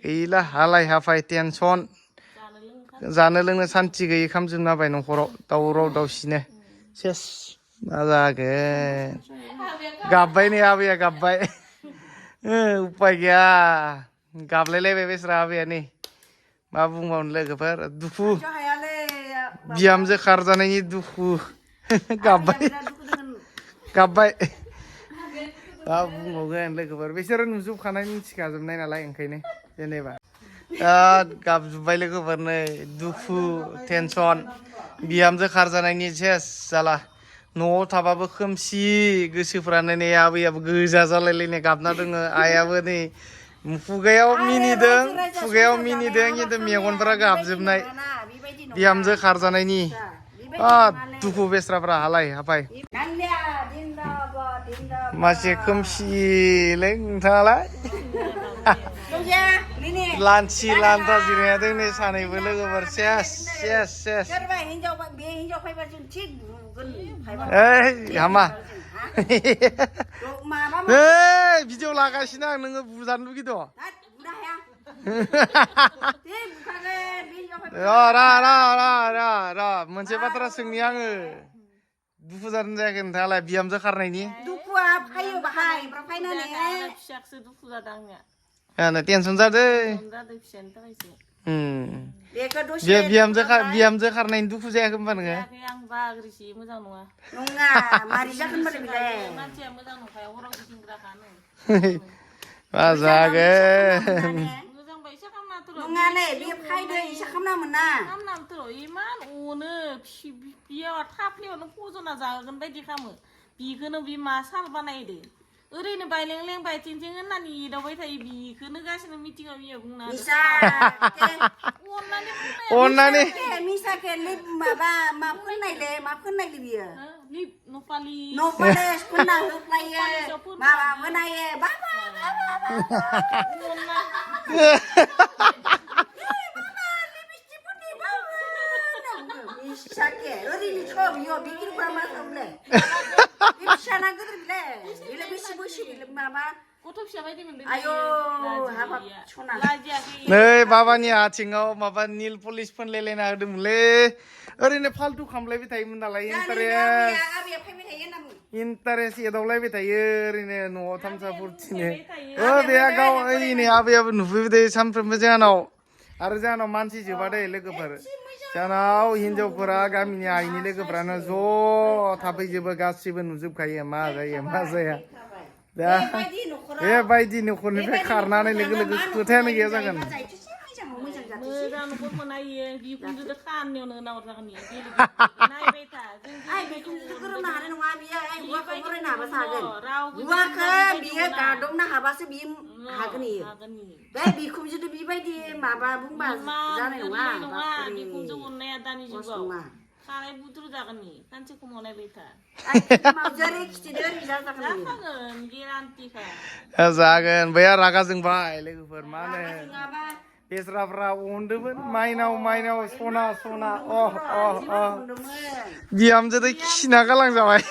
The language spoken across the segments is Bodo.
गैला हालाय हाफाय टेनसन जानो लोंनो सान्थि गैयै खालामजोबना होबाय न'खराव दावराव दावसिनो सेस मा जागोन गाबबाय नै आबैया गाबबाय उपाय गैया गाबलायलायबाय बेस्रा आबैया नै मा बुंबावनो लोगोफोर दुखु बिहामजो खारजानायनि दुखु गाबबाय गाबबाय मा बुंबावगोन लोगोफोर बिसोरो नुजोबखानाय मिथिखाजोबनाय नालाय ओंखायनो जेनेबा गाबजोब्बाय लोगोफोर नै दुखु टेनसन बिहामजो खारजानायनि सेस जाला न'आव थाबाबो खोमसि गोसोफ्रानो नै आबैयाबो गोजा जालायलायनाय गाबना दोङो आइयाबो नै खुगायाव मिनिदों खिन्थु मेगनफोरा गाबजोबनाय बिहामजो खारजानायनि दुखु बेस्राफ्रा हालाय हाफाय मासे खोमसिलै नोंथाङालाय लान्थि लान्था जिरायना नै सानैबो लोगोफोर सेस सेस सेस ओइ हामा भिडिअ लागासिनो आं नोङो बुजानो लुगैदों र मोनसे बाथ्रा सोंनि आङो दुखु जादों जायाखै नोंथाङालाय बिहामजो खारनायनि दुखुआ फैयो बाहाय फैनानै फिसाखौसो दुखु जादों आंनिया टेनसन जादों फिसानि थाखायसो बिहामजो खारनायनि दुखु जायाखै होनबा नोङो आं बाग्रिसि मोजां नङा मारै जागोन मानसिया मोजां नंखाया हराव गिदिंग्राखानो मा जागोन मोजांबा इसा खालामना नङालै बे फायदो इसा खालामनामोन ना खालामनाथ' इमान अनो बियाव थाफ्लियावनो फज'ना जागोन बायदि खालामो बिखौनो बि मा साल बानायदो ओरैनो बायलें लें बायथिंथिं होननानै एदावबाय थायो बिखौनो गासिनो मिटिंआव बियो बुंना अननानै माबा मा फोननायले बियो नपालि फोनना होफ्लायो माबा बनायो ओरैनो बिगिरिफ्रा मा खालामले फिसाना गोदोरले बेलाय बेसे बोसोरनि माबा गथ' फिसा बायदि मोनदों आयौ हाबाब सना नै बाबानि आथिङाव माबा निल पलिस फोनलायलायना होदोंमोनलै ओरैनो फाल्थु खामलायबाय थायोमोन नालाय इन्टारेस्ट एदावलायबाय थायो ओरैनो न'आव थामसा फुरथिनो बे गाव ओइनै आबैयाबो नुफैबाय थायो सानफ्रोमबो जोंहानाव आरो जोंहानाव मानसि जोबादै लोगोफोर जोंहानाव हिनजावफोरा गामिनि आइनि लोगोफ्रानो ज' थाफैजोबो गासिबो नुजोबखायो मा जायो मा जाया दा बेबायदि न'खरनिफ्राय खारनानै लोगो लोगो खोथायानो गैया जागोन मोजां न'खर मोनायो बिखुनजोजों खारनायावनो नाहर जागोन नायबाय था गोरोबनो हानाय नङा बियो हौवाखौ फरायनो हाबासो हागोन हौवाखौ बियो गादबनो हाबासो बियो हागोन इयो बे बिखुनजोजों बिबायदि माबा बुंबा जानाय नङा बिखुनजो अननाया दानि जुगाव खानाय बुद्रु जागोन नि सानसे खमाव नायबाय था जागोन बैया रागा जोंबाय लोगोफोर मा होनो बेस्राफ्रा अनदोंमोन माइनाव सना सना बिहामजोजों खिना गालांजाबाय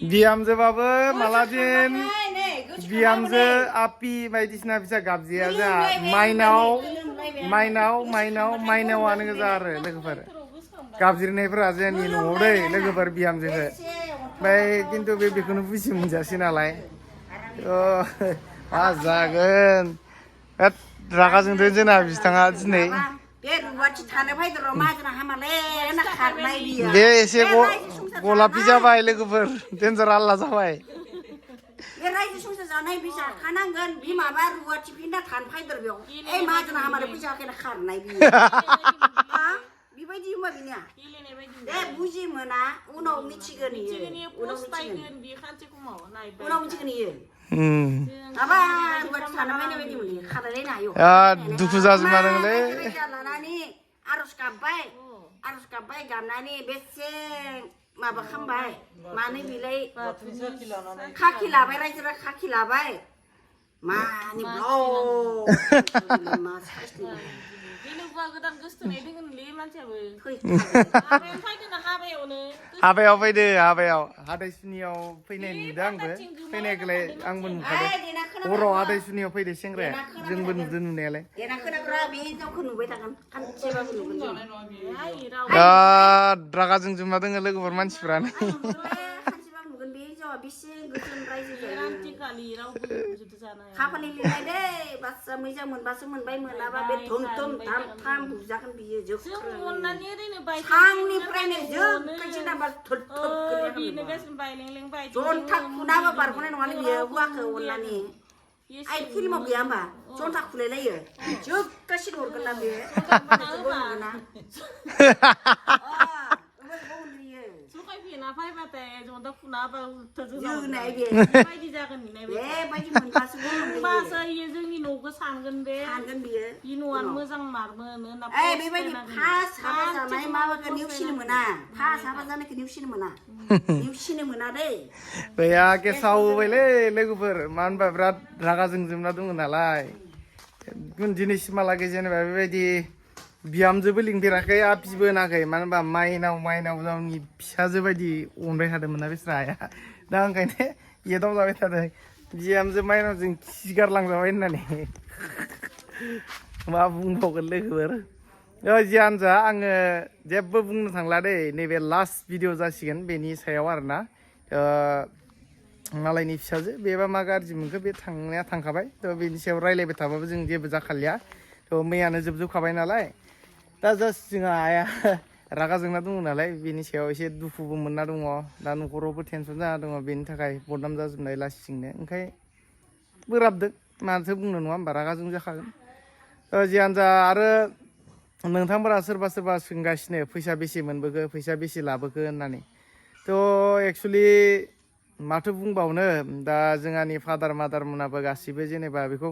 बिहामजोबाबो माला दिन बिहामजो आपि बायदिसिना फिसा गाबजिया जोंहा माइनावानो गोजा आरो लोगोफोर गाबज्रिनायफोरा जोंनि न'आव दै लोगोफोर बिहामजोखौ ओमफ्राय खिन्थु बेखौनो बुजि मोनजासै नालाय मा जागोन रागा जोंदों जोंना बिथाङा दिनै बे एसे गलापि जाबाय लोगोफोर देन्जार आल्ला जाबाय बे रायजो संसार जानाय फैसा खानांगोन बि माबा रुवाथि फिनदा थान फायदर बेयाव ओइ माहाजोना हामारे फैसा होखायना खारनाय बियो बेबायदि होमबा बिनिया बे बुजि मोना उनाव मिथिगोन इयो उनाव मिथिगोन इयो माबा रुवाथि थानो फायनाय बायदि मोनो खालायलायनो हायो दुखु जाजोबना दोंलै लानानै आर'ज गाबबाय गाबनानै बेसे माबा खालामबाय मानो बिलाय खाखि लाबाय रायजोआ खाखि लाबाय मानि हौवा गोदान गोसथोनाय दोङोनोलै मानसियाबो फै हाबायाव फैदोंना हाबायावनो हाबायाव फैदो हाबायाव हाथाइसुनियाव फैनाय नुदों आंबो फैनायखौलाय आंबो नुखादों हराव हाथाइसुनियाव फैदो सेंग्राया जोंबो नुदों नुनायालाय देना खोनाग्रा बे हिनजावखौ नुबाय थागोन सानसेबाबो नुगोन जों बिराद रागा जोंजोबना दोङो लोगोफोर मानसिफ्रानो सानसेबाबो नुगोन बे हिनजावा बेसे गोजोन रायजो जायो रान्थिखालि रावबो जुदि जानो हाया खाफालि लिरनाय दै बासा मोजां मोनबासो मोनबाय मोनाबा बे धुम धुम धाम थाम बुजागोन बियो जोब जों अननानै ओरैनो बाय थांनिफ्रायनो जोब कैसे नाम्बार थुट थुट बिनो बेसेन बायलें बाय जनथा खुनाबो बारग'नाय नङालै बियो हौवाखौ अननानै आइ फिल्माव गैया होमबा जनथा खुलायलायो जोबगासिनो हरगोन ना बे जखायफिना फैबाथाय जन्था खुना जोगोनाय बे बायदि जागोन बेबायदि मोनबासो होमबासो इयो जोंनि न'खौ सानगोन बे सानगोन बियो बि न'आनो मोजां मारमोन होनना बेबायदि फास हाबा जानाय माबाखौ नेवसिनो मोना फास हाबा जानायखौ नेवसिनो मोना दै गैया गेसाव होबायलै लोगोफोर मानो होनबा बिराद रागा जोंजोबना दङ नालाय दिनैसिमहालागै जेनेबा बेबायदि बिहामजोबो लिंफेराखै आफिबो होनाखै मानो होनबा माइनाव गावनि फिसाजो बायदि अनबाय थादोंमोन ना बिस्रा आइया दा ओंखायनो एदाव जाबाय थादों बिहामजो माइनावजों खिगारलांजाबाय होननानै मा बुंबावगोन लोगोफोर जियानो जा आङो जेबो बुंनो थांला दै नैबे लास्ट भिडिअ जासिगोन बेनि सायाव आरोना मालायनि फिसाजो बेबा मा गाज्रि मोनखो बे थांनाया थांखाबाय थ' बेनि सायाव रायलायबाय थाबाबो जों जेबो जाखालिया थ' मैयानो जोबजोबखाबाय नालाय दा जास्ट जोंहा आइया रागा जोंना दङ नालाय बेनि सायाव एसे दुखुबो मोनना दङ दा न'खरावबो टेनसन जाना दङ बेनि थाखाय बदनाम जाजोबनाय लासिंनो ओंखाय बोराबदों माथो बुंनो नङा होमबा रागा जों जाखागोन जियानो जा आरो नोंथांफोरा सोरबा सोंगासिनो फैसा बेसे मोनबोखो फैसा बेसे लाबोखो होननानै थ' एक्सुवेलि माथो बुंबावनो दा जोंहानि फादार मादार मोनाबो गासिबो जेनेबा बेखौ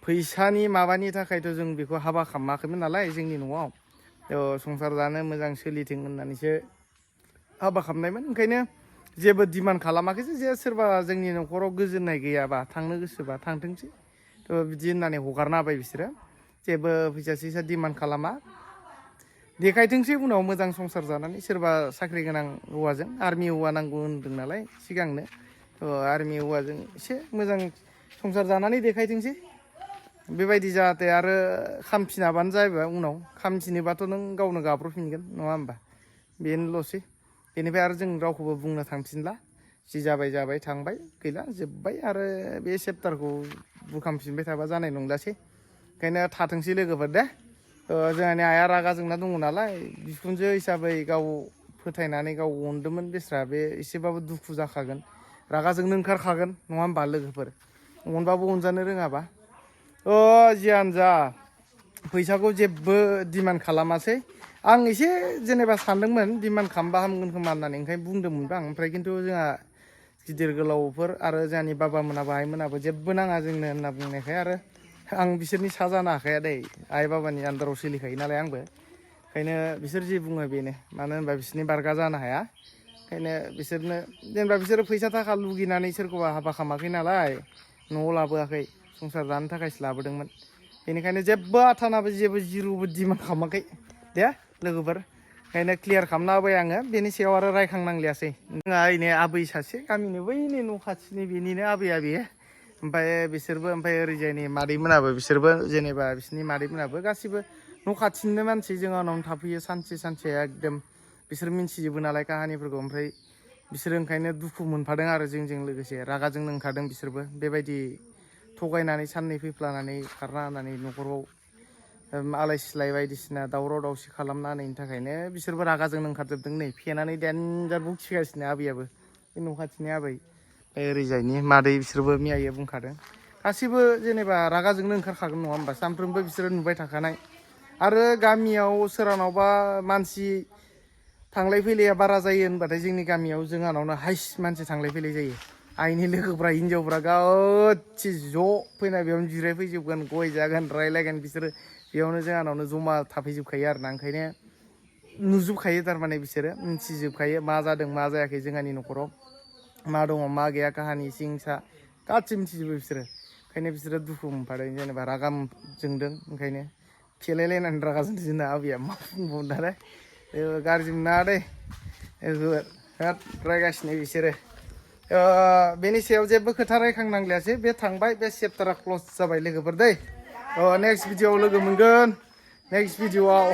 फैसानि माबानि थाखायथ' जों बेखौ हाबा खालामाखैमोन नालाय जोंनि न'आव संसार जानो मोजां सोलिथों होननानैसो हाबा खालामनायमोन ओंखायनो जेबो डिमान्ड खालामाखैसो जे सोरबा जोंनि न'खराव गोजोननाय गैयाबा थांनो गोसोबा थांथोंसै थ' बिदि होननानै हगारना होबाय बिसोरो जेबो फैसा सैसा डिमान्ड खालामा देखायथोंसै उनाव मोजां संसार जानानै सोरबा साख्रि गोनां हौवाजों आर्मि हौवा नांगौ होनदों नालाय सिगांनो आर्मि हौवाजों एसे मोजां संसार जानानै देखायथोंसै बेबायदि जाहाथे आरो खामफिनाबानो जाहैबाय उनाव खामफिनोबाथ' नों गावनो गाब्र'फिनगोन नङा होमबा बेनोल'सै बेनिफ्राय आरो जों रावखौबो बुंनो थांफिनला जि जाबाय थांबाय गैला जोब्बाय आरो बे चेप्टारखौ बुखांफिनबाय थाबा जानाय नंलासै ओंखायनो थाथोंसै लोगोफोर दे जोंहानि आइया रागा जोंना दङ नालाय बिखुनजो हिसाबै गाव फोथायनानै गाव अनदोंमोन बेस्रा बे एसेबाबो दुखु जाखागोन रागा जोंनो ओंखारखागोन नङा होमबा लोगोफोर अनबाबो अनजानो रोङाबा जियानो जा फैसाखौ जेबो डिमान्ड खालामासै आं एसे जेनेबा सानदोंमोन डिमान्ड खालामबा हामगोन खोमा होननानै ओंखायनो बुंदोंमोनबो आं ओमफ्राय खिन्थु जोंहा गिदिर गोलावफोर आरो जोंहानि बाबामोनाबो आइमोनाबो जेबो नाङा जोंनो होनना बुंनायखाय आरो आं बिसोरनि सा जानो हाखाया दै आइ बाबानि आन्दाराव सोलिखायो नालाय आंबो ओंखायनो बिसोर जि बुङो बेनो मानो होनबा बिसोरनि बारगा जानो हाया ओंखायनो बिसोरनो जेनेबा बिसोरो फैसा थाखा लुगैनानै सोरखौबा हाबा खालामाखै नालाय न'आव लाबोआखै संसार जानो थाखायसो लाबोदोंमोन बेनिखायनो जेबो आथानाबो जेबो जिरुबो डिमान्ड खालामाखै दे लोगोफोर ओंखायनो क्लियार खालामना होबाय आङो बेनि सायाव आरो रायखांनांलियासै जोंहा ओइनै आबै सासे गामिनि बैनि न' खाथिनि बेनिनो आबैया बेयो ओमफ्राय बिसोरबो ओमफ्राय ओरैजायनि मादैमोनाबो बिसोरबो जेनेबा बिसोरनि मादैमोनाबो गासिबो न' खाथिनिनो मानसि जोंहानावनो थाफैयो सानसे एकदम बिसोर मिन्थिजोबो नालाय काहानिफोरखौ ओमफ्राय बिसोरो ओंखायनो दुखु मोनफादों आरो जोंजों लोगोसे रागाजोंनो ओंखारदों बिसोरबो बेबायदि थगायनानै साननै फैफ्लानानै खारना होनानै न'खराव आलाय सिलाय बायदिसिना दावराव दावसि खालामना होनायनि थाखायनो बिसोरबो रागाजोंनो ओंखारजोबदों नै फेनानै देनजार बखिगासिनो आबैयाबो बे न' खाथिनि आबै ओरैजायनि मादै बिसोरबो मैया बुंखादों गासिबो जेनेबा रागाजोंनो ओंखारखागोन नङा होमबा सानफ्रोमबो बिसोरो नुबाय थाखानाय आरो गामियाव सोरहानावबा मानसि थांलाय फैलाया बारा जायो होनबाथाय जोंनि गामियाव जोंहानावनो हाइस मानसि थांलाय फैलाय जायो आइनि लोगोफ्रा हिनजावफ्रा गासै ज' फैना बेयावनो जिरायफैजोबगोन गय जागोन रायलायगोन बिसोरो बेयावनो जोंहानावनो जमा थाफैजोबखायो आरोना ओंखायनो नुजोबखायो थारमाने बिसोरो मिन्थिजोबखायो मा जादों मा जायाखै जोंहानि न'खराव मा दङ मा गैया काहानि सिंसा गासैबो मिथिजोबो बिसोरो ओंखायनो बिसोरो दुखु मोनफादों जेनेबा रागा जोंदों ओंखायनो फेलायलायनानै रागा जोंना आबैया मा बुंबावनो दालाय गाज्रि मोना दै बिराद रायगासिनो बिसोरो बेनि सायाव जेबो खोथा रायखांनांलायासै बे थांबाय बे चेप्टारा क्ल'ज जाबाय लोगोफोर दै नेक्स्ट भिडिअ'आव लोगो मोनगोन नेक्स्ट भिडिअ'आव